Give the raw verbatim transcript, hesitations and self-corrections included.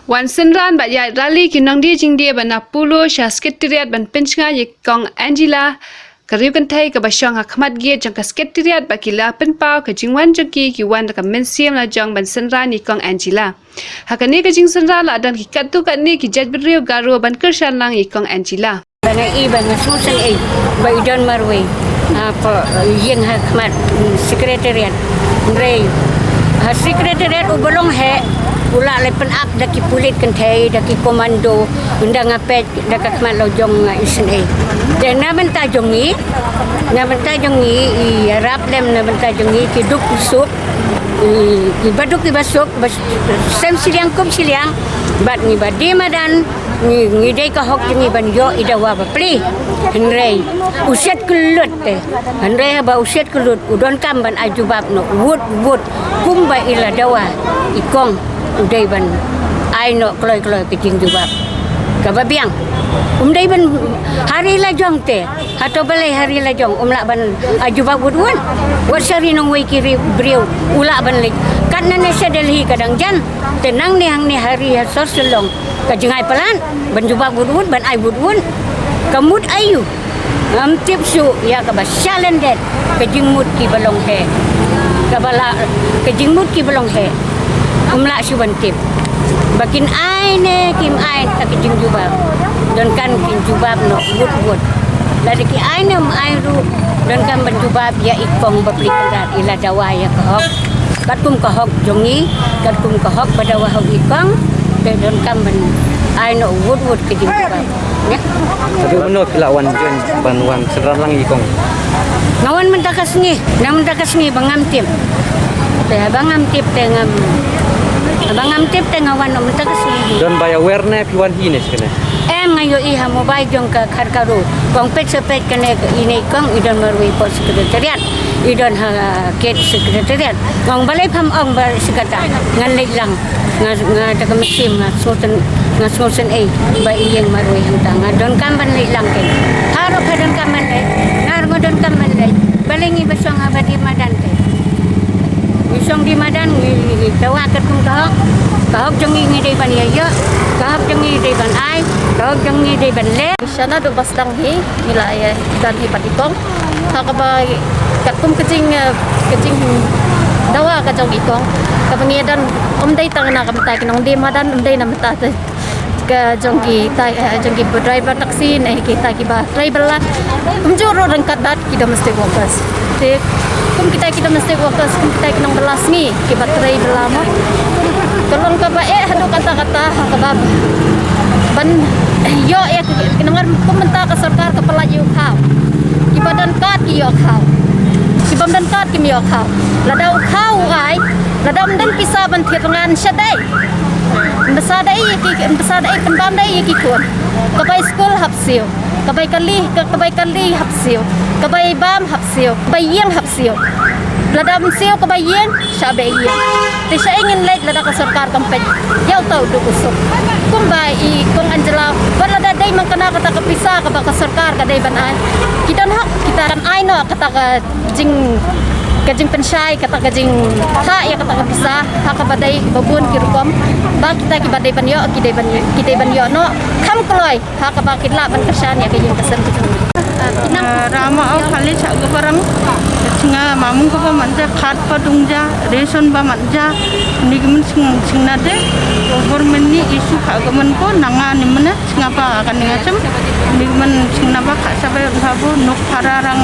Wan synran bad ïaid rally ki nongdie jingdie ba na Polo sha Secretariat ban pynshngaiñ ïa i Kong Angela, ka riewkynthei kaba shong ha khmat gate jong ka Secretariat, ba ki la pynpaw ka jingwan jong ki, ki wan da ka mynsiem la jong ban synran ïa i Kong Angela. Ha kane ka jingsynran la don ki katto katne ki jaitbynriew Garo ban kyrshan lang ïa i Kong Angela. Ba nga i ba nga sngewsih i ba i don marwei ha ïing ha khmat, mm, Secretariat. Hynrei ha Secretariat u ba long heh, u la leit pynap da ki pulit kynthei, da ki komando, ynda nga peit da ka khmat la jong nga isynei. Te na bynta jong ngi, na bynta jong ngi i ïarap lem, na bynta jong ngi ki duk ki suk, i, i ba duk i ba suk, ba sem shiliang kum shiliang, bad ngi ba die madan, ngi, ngi dei ka hok jong ngi ban ïoh i dawa bapli. Hynrei u siat kyllut te, hynrei haba u siat kyllut u donkam ban ai jubab noh wut wut, kumba i la dawa i Kong u dei ban ai noh kloi kloi ka jingjubab kaba biang. Um dei ban ha ri la jong te, hato balei ha ri la jong um lah ban ai jubab wut wut? Wat sha ri nongwei ki ri briew u lah ban leit. Katne ne sha Delhi ka dang jan, te nangne hangne ha ri ha sor Shillong ka jingai palat ban jubab wut wut, ban ai wut wut. Ka mut aïu? Ngam tip shuh ïa kaba shalyndet ka jingmut ki ba long heh. Kaba la, ka jingmut ki ba long heh, um lah shuh ban tip. Ba kin ai ne kim ai, ta ka jingjubab, donkam kin jubab noh wut wut. Lada ki ai ne um ai ruh, donkam ban jubab ïa i Kong bapli kynrad, i la dawa ïa ka hok. Katkum ka hok jong ngi, katkum ka hok ba dawa hok i Kong, te donkam ban ai noh wut wut ka jingjubab. Ïa. Haduh mynno phi la wan join ban wan synran lang ïa i Kong? Nga wan mynta ka sngi, na mynta ka sngi ba ngam tip. Te ba ngam tip te ngam, ba ngam tip te nga wan mynta ka sngi. Don ba ïa wer ne phi wan hi ne shane? Em, nga ïohi ha mobile jong ka Kharkaro. Kong peit sa peit kane ka ine i Kong i don marwei hapoh Secretariat. I don ha gate Secretariat. Nga ong balei pham ong ba shi katta. Ngan leit lang. Nga, nga da ka mynsiem nga sngewsih, nga sngewsih ei ba i ïeng marwei hangta. Nga donkam ban leit lang kein. Pha ruh pha donkam ban leit, nga ruh nga donkam ban leit. Balei ngi ba shong ha ba die madan te? Ngi shong die madan, ngi, ngi dawa katkum ka hok. Ka hok jong ngi ngi dei ban ïa ïoh. Ka hok jong ngi dei ban ai. Ka hok jong ngi dei ban leh. Shana du ba sdang hi, ngi la ïa don hi bad i Kong. Ha kaba katkum ka jing, eh, ka jingdawa ka jong i Kong. Kaba ngi don, um dei tang na ka bynta ki nongdie madan, um dei na bynta te ka jong kitai, eh, jong ki driver taxi ne kitai kiba trei bylla. Kumjuh ruh ryngkat bad ki domestic workers. Te kum kitai ki domestic workers, kum kitai ki nongbylla sngi kiba trei bylla mo. Ka long kaba eh haduh katta katta ha kaba ban ïoh ïa ki nongbylla kum mynta ka sorkar ka pynlait ïa u khaw. Kiba don kad ki ïoh khaw. Kiba ym don kad kim ïoh khaw. Lada u khaw u ai, lada ym don pisa ban thied rngan sha dei. Ym pisa dei ïa ki, ym pisa dei pynbam dei ïa ki khun. Ka bai skul hap siew. Ka bai kali, ka, ka bai kali hap siew. Ka bai bam hap siew. Ka bai ïeng hap siew. Lada ym siew ka bai ïeng, shah beh ïeng. Te shaei ngin leit lada ka sorkar kam peit ïa uta u duk u suk. Kumba i Kong Angela, wat lada dei man kane kata ka pisa kaba ka sorkar ka dei ban ai. Ki don hok kita kan ai noh kata ka jing, ka jingpynshai, kata ka jingthah ïa kata ka pisa ha kaba dei ba bun ki rukom. Ba kita kiba dei ban ïoh, ki dei ban, ki dei ban ïoh noh kham kloi ha kaba kin lah ban kyrshan ïa ka ïing ka sem ka jong ngi. Ah, Rama au khali cha ka barang. Chinga mamung ka ba manja, khat ba dung ja, ration ba manja. Ni ki mun ching, chingna de. Government ni issue kha ka man ko nanga ni mana. Chingaba kane nga chem, ni man chingaba kha sabai babo, nok phara rang.